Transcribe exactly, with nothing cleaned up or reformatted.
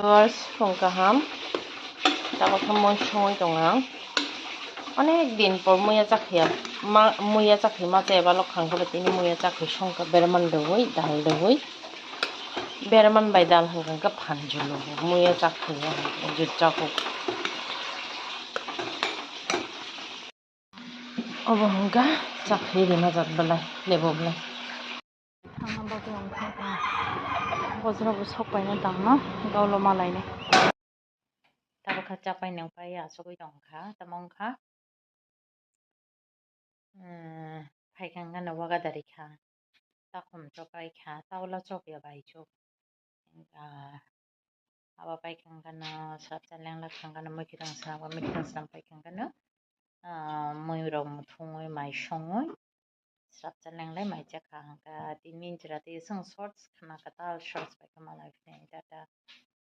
Viewers, phung kaham. Tabuk khe mui songwi tong ang. Onek din por muya chakhiya, ma, muya chakhi ma chaya balok khang khe tini muya chakhi songkha berman rwui, dal rwui. Berman bai dal hwnkha khe phan julu, muya chakhiya jut chakhu. Obo hwnkha chakhi rina jak belai, lebo belai. Thangna bagwi ang kha, bojra bo sok paina tangno, gaulo malainai. Tabuk kha chapai nang pai asugwi tong kha, tamo wng kha, mm, phaikha wngkha no waga dari kha, takhum chopai kha, taula chopya bai chuk, ah, abo paikha wngkha no srapcha lengla kha wngkha no, mwkhwtwng swnam, mwkhwtwng swnam paikha wngkha no, ah, mui rok muthungwi mai songwi. Srapcha lenglai mai chakha hwnkha tini jora tei chwng shorts khna kwtal shorts bai khe malai phai tata.